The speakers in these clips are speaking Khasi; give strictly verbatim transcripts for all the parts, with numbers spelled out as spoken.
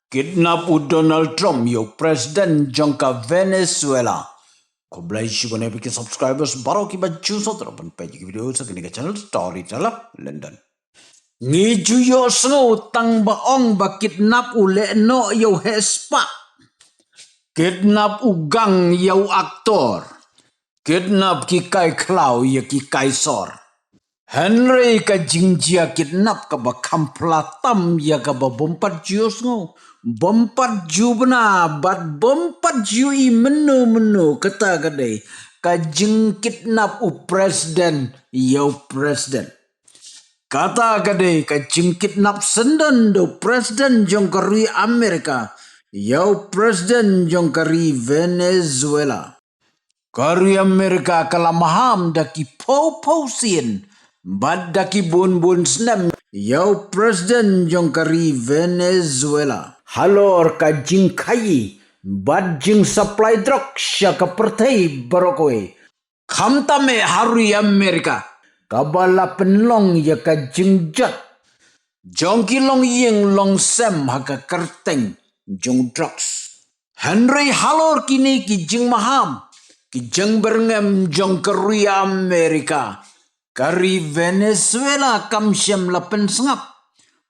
Kidnap u Donald Trump ïa u president jong ka Venezuela. Khublei shibun ïa phi ki subscribers baroh kiba ju sngewthuh ban peit ïa ki video sa kane ka channel Storyteller London. Ngi ju ïohsngew tang ba ong ba kidnap u lehnoh ïa u heh spah. Kidnap u gang ïa u aktor. Kidnap ki kai khlaw ïa ki kai sor. Hynrei ka jingjia kidnap kaba kham pla tam ïa kaba bym pat ju ïohsngew, bym pat ju bna bad bym pat ju i mynno mynno, kata ka dei ka jingkidnap u president ïa u president. Kata ka dei ka jingkidnap syndon da u president jong ka ri Amerika ïa u president jong ka ri Venezuela. Ka ri Amerika ka la maham da ki phew phew sien bad da ki bun bun snem ïa u president jong ka ri Venezuela halor ka jingkhaïi bad jingsupply drug sha ka pyrthei baroh kawei. Khamtam eh ha ri Amerika kaba la pynlong ïa ka jingjot jong ki longïing longsem ha ka kyrteng jong drugs. Hynrei halor kine ki jingmaham, ki jingbyrngem jong ka ri Amerika, ka ri Venezuela kam shym la pynsngap.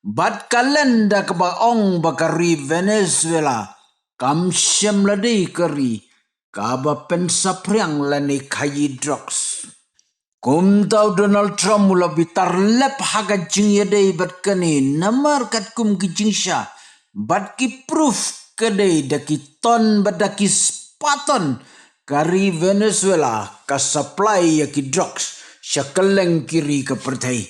Bad ka lynda kaba ong ba ka ri Venezuela kam shym la dei ka ri kaba pynsaphriang lane khaïi drugs. Kumta u Donald Trump u la bitar lep ha ka jingïadei bad kane namar katkum ki jingshisha bad ki proof ka dei da ki ton bad da ki spah ton ka ri Venezuela ka supply ïa ki drugs sha kylleng ki ri ka pyrthei.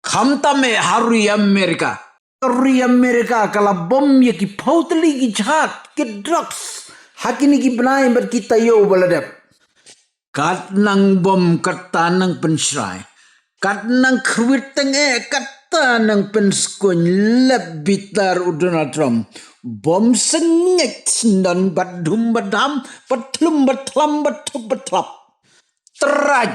Khamtam eh ha ri Amerika. Ri Amerika ka la bom ïa ki phew tylli ki jhad ki drugs ha kine ki bnai bad ki taïew ba la dep. Kat nang bom, kat nang pynshrai, kat nang khwit teng eh, kat nang pynskun lep bitar u Donald Trump. Bom sngek syndon bad dhum bad dham bad thlum bad thlam bad thup bad thlap. Trai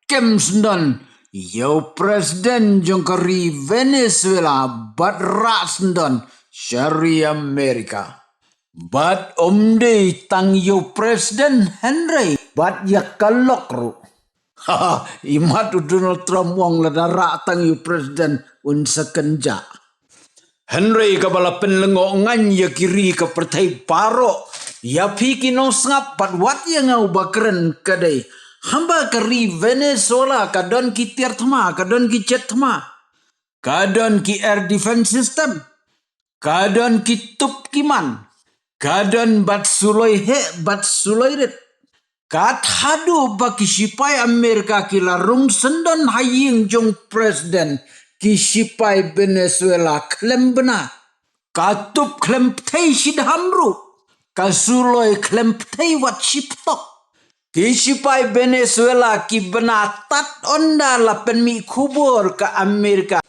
kem syndon ïa u president jong ka ri Venezuela bad rah syndon sha ri Amerika. Bad ym dei tang ïa u president hynrei bad ïa ka lok ruh. Haha, imat u Donald Trump u ong lada rah tang ïa u president un sa kynjah. Hynrei kaba la pynlyngngoh ngan ïa ki ri ka pyrthei baroh, ïa phi ki nongsngap bad wat ïa nga uba kren ka dei, haba ka ri Venezuela ka don ki tiar thma, ka don ki jet thma, ka don ki air defense system, ka don ki tup ki man, ka don bad suloi heh bad suloi rit. Kat haduh ba ki shipai Amerika ki la rung syndon ha ïing jong president, ki shipai Venezuela khlem bna. Ka tup khlem pthei shi dham ruh, ka suloi khlem pthei wat shi ptok. Ki shipai Venezuela ki bna tad ynda la pynmih khubor ka Amerika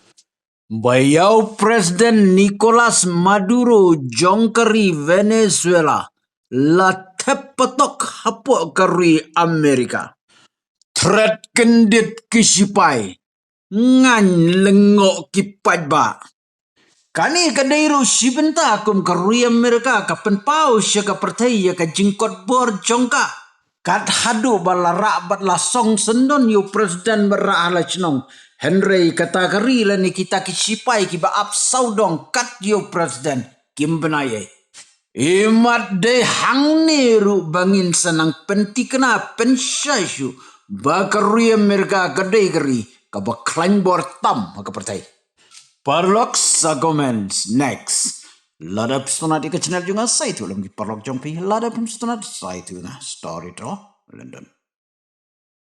ba ïa u president Nicolas Maduro jong ka ri Venezuela la thep patok hapoh ka ri Amerika. Thret kyndit ki shipai, ngan lyngngoh ki paidbah. Kane ka dei ruh shi bynta kum ka ri Amerika ka pynpaw sha ka pyrthei ïa ka jingkot bor jong ka. Kat haduh ba la rah bad la song syndon ïa u president bad rah ha la shnong. Hynrei kata ka ri lane kita ki shipai kiba ap sawdong kat ïa u president kim bna ei. Imat dei hangne ruh ba ngin sa nang pynthikna pynshai shuh ba ka ri Amerika ka dei ka ri kaba khlaiñ bor tam ha ka pyrthei. Paralok sa comments next. Lada phi sngewtynnat ïa ka channel jong nga sa ïathuh lem ki paralok jong phi, lada phim sngewtynnat sa ïathuh ïa nga. Story to London.